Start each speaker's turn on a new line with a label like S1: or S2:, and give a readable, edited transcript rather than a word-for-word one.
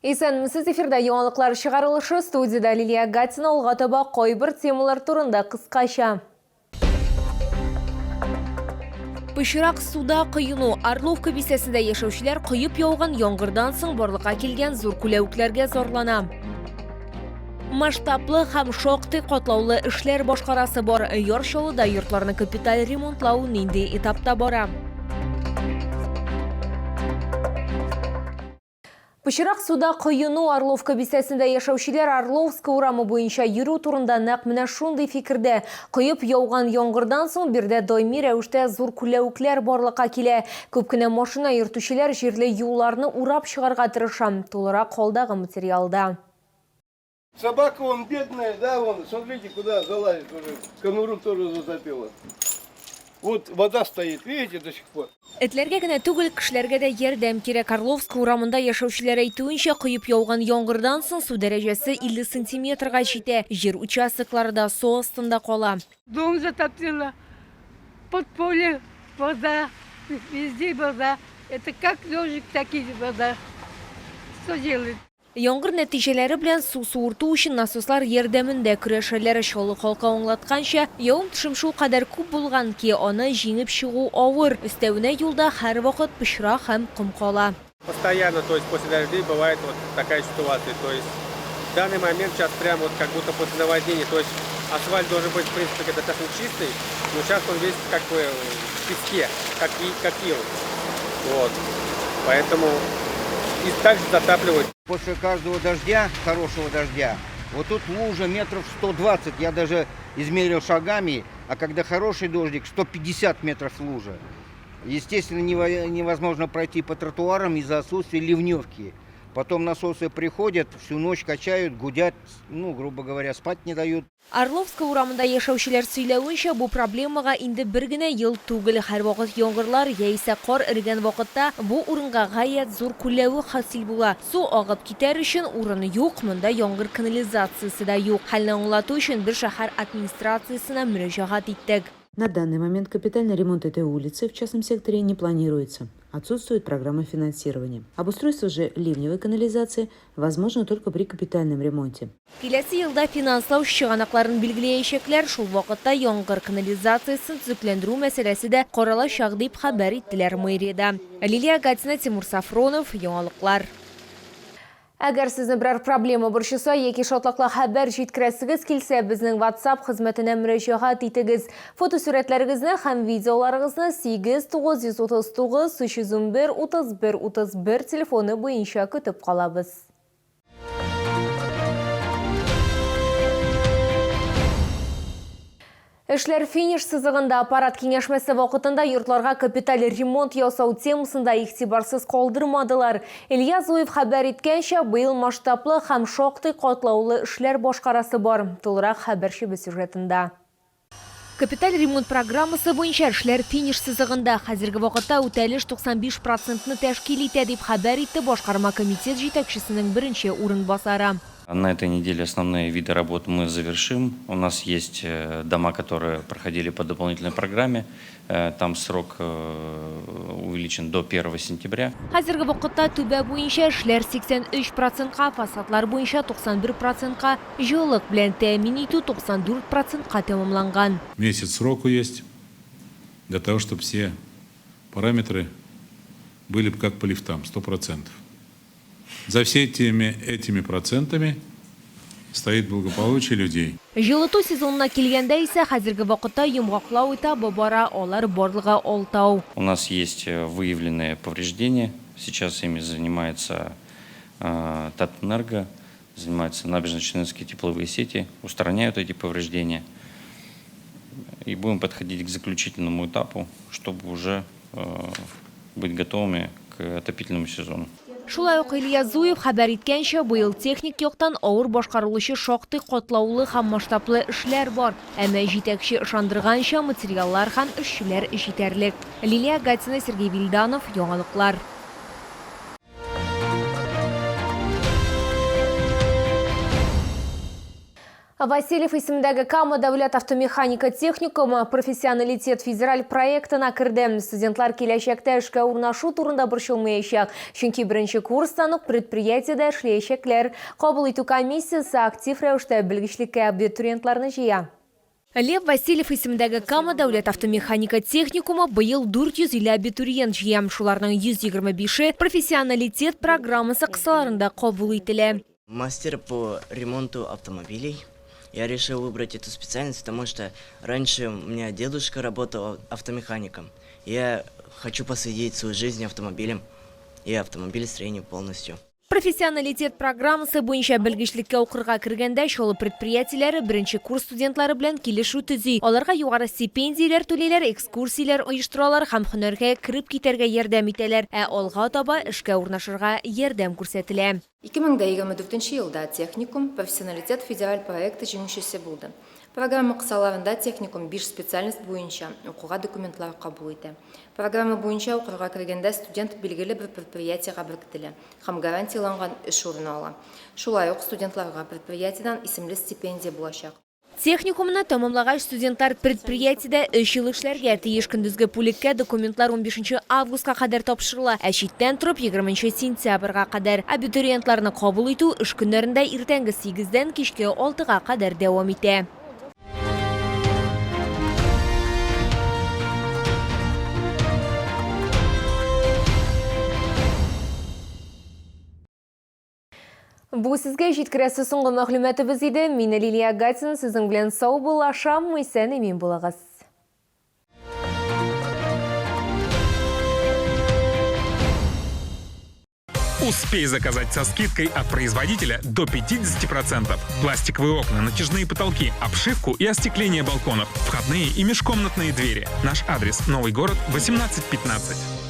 S1: Исәнмесез, эфирда яңалыклар чыгарылышы, студиядә Лилия Гатина, алга таба кайбер темалар турында кыскача. Пычрак суда коену. Орловка бистәсендә яшәүчеләр коеп яуган яңгырдан соң барлыкка килгән зур күләвекләргә зарлана. Масштаблы һәм шактый катлаулы эшләр башкарасы бар. Яр Чаллыда йортларны капиталь ремонтлау нинди этапта бара? Пычрак суда коену. Орловка бистәсендә яшәүчеләр Орловская урамы буенча йөрү турында нәкъ менә шундый фикердә. Коеп яуган яңгырдан соң биредә даими рәвештә зур күләвекләр барлыкка килә. Күп кенә машина йөртүчеләр җирле юлларны урап чыгарга тырыша. Тулырак алдагы материалда.
S2: Собака вон бедная, да, вон, смотрите, куда залазит уже, конуру тоже затопило. Вот вода стоит, видите, до сих пор.
S1: Этләргә генә түгел, кешеләргә дә ярдәм кирәк. Орловская урамында яшәүчеләр әйтүенчә, коеп яуган яңгырдан соң су дәрәҗәсе 50 сантиметрга җитә. Җир участоклары да су астында кала.
S3: Дом затопило, подполье вода, везде вода. Это как ежик, так и вода. Что делать?
S1: Яңгыр нәтиҗәләре белән су суырту өчен насослар ярдәмендә көрәшәләр. Чаллы халкы аңлатканча, явым-төшем шулкадәр күп булган ки, аны җиңеп чыгу авыр. Өстәвенә юлда һәрвакыт пычрак һәм ком кала.
S4: Постоянно, то есть после дождей бывает вот такая ситуация. То есть в данный момент сейчас прям вот как будто после наводнения, то есть асфальт должен быть в принципе достаточно чистый, но сейчас он весь как бы в песке, как и как ил. Вот. Поэтому и также затапливают.
S5: После каждого дождя, хорошего дождя, вот тут лужа метров 120, я даже измерил шагами, а когда хороший дождик, 150 метров лужа. Естественно, невозможно пройти по тротуарам из-за отсутствия ливневки. Потом насосы приходят, всю ночь качают, гудят, ну, грубо говоря, спать не дают.
S1: Орловская урамында яшәүчеләр сөйләвенчә, бу проблемага инде бер генә ел түгел. Һәрвакыт яңгырлар яисә кар эрегән вакытта бу урынга гаять зур күлләвек хасил була. Су агып китәр өчен урын юк, монда яңгыр канализациясе дә юк. Хәлне аңлату өчен без шәһәр администрациясенә мөрәҗәгать иттек.
S6: На данный момент капитальный ремонт этой улицы в частном секторе не планируется. Отсутствует программа финансирования. Обустройство же ливневой канализации возможно только при капитальном ремонте.
S1: Киләсе елда финанслау чыганакларын билгеләячәкләр, шул вакытта яңгыр канализациясен төзекләндерү мәсьәләсе дә каралачак, дип хәбәр иттеләр мэриядә. Лилия Гатина, Тимур Сафронов, Яңалыклар. Әгәр сезне берәр проблема борчыса яки шатлыклы хәбәр җиткерәсегез килсә, безнең WhatsApp хезмәтенә мөрәҗәгать итегез. Фотосурәтләрегезне һәм видеоларыгызны 8 939 311 31 31 телефоны буенча көтеп калабыз. Эшләр финиш сызыгында. Аппарат киңәшмәсе вакытында йортларга капиталь ремонт ясау темасын да игътибарсыз калдырмадылар. Илья Зуев хәбәр иткәнчә, быел масштаблы һәм шактый катлаулы эшләр башкарасы бар. Тулырак хәбәрчебез сюжетында. Капиталь ремонт программасы буенча эшләр финиш сызыгында. Хәзерге вакытта үтәлеш 95 процентны тәшкил итә, дип хәбәр итте башкарма комитет җитәкчесенең беренче урынбасары.
S7: На этой неделе основные виды работ мы завершим. У нас есть э, дома, которые проходили по дополнительной программе. Э, там срок э, увеличен до 1 сентября.
S1: Хәзерге вакытта түбә буенча эшләр 83 процентка, фасадлар буенча 91 процентка, җылылык белән тәэмин итү 94 процентка тәмамланган.
S8: Месяц сроку есть для того, чтобы все параметры были бы как по лифтам, 100%. За всеми этими процентами стоит благополучие людей.
S1: Җылыту сезонына килгәндә исә, хәзерге вакытта йомгаклау этабы бара, алар барлыгы алтау.
S7: У нас есть э, выявленные повреждения, сейчас ими занимается э, Татэнерго, занимаются набережно-челнинские тепловые сети, устраняют эти повреждения. И будем подходить к заключительному этапу, чтобы уже э, быть готовыми к отопительному сезону.
S1: Шулай ук Илья Зуев хәбәр иткәнчә, быел техник яктан авыр башкарылучы шактый катлаулы һәм масштаблы эшләр бар. Әмма җитәкче ышандырганча, материаллар һәм эшчеләр җитәрлек. Лилия Гатина, Сергей Вильданов, Яңалыклар. Васильев исемендәге Кама дәүләт автомеханика техникумы Профессионалитет федераль проектына керде. Студентлар киләчәктә эшкә урнашу турында борчылмаячак, чөнки беренче курстан ук предприятиедә эшләячәкләр. Кабул итү комиссиясе актив рәвештә белгечлеккә абитуриентларны җыя. Лев Васильев исемендәге Кама дәүләт автомеханика техникумы быел 450 абитуриент җыя. Шуларның 125-е Профессионалитет программасы кысаларында кабул ителә.
S9: Мастер по ремонту автомобилей. Я решил выбрать эту специальность, потому что раньше у меня дедушка работал автомехаником. Я хочу посвятить свою жизнь автомобилям и автомобилестроению полностью.
S1: Профессионалитет программасы буенча белгечлеккә укырга кергәндә Чаллы предприятиеләре беренче курс студентлары белән килешү төзи. Аларга югары стипендияләр түлиләр, экскурсияләр оештыралар һәм һөнәргә кереп китәргә ярдәм итәләр, ә алга таба эшкә урнашырга ярдәм күрсәтелә.
S10: 2024 елда техникум Профессионалитет федераль проекты җиңүчесе булды. Программа кысаларында техникум биш специальность буенча укуга документлар кабул итә. Программа буенча укырга кергәндә студент билгеле бер предприятиегә беркетелә һәм гарантияләнгән эш урыны ала. Шулай ук студентларга предприятиедән исемле стипендия булачак.
S1: Техникумны тәмамлагач, студентлар предприятиедә өч ел эшләргә тиеш. Көндезге бүлеккә документлар 15 августка кадәр тапшырыла, ә читтән торып 20 сентябрьгә кадәр. Абитуриентларны кабул итү эш көннәрендә иртәнге сигездән кичке алтыга кадәр дәвам итә. Бу сезгә җиткерәсе соңгы мәгълүматыбыз иде. Мин Лилия Гатина сезнең белән саубуллашам. Исән-имин булыгыз.
S11: Успей заказать со скидкой от производителя до 50%. Пластиковые окна, натяжные потолки, обшивку и остекление балконов, входные и межкомнатные двери. Наш адрес – Новый город, 1815.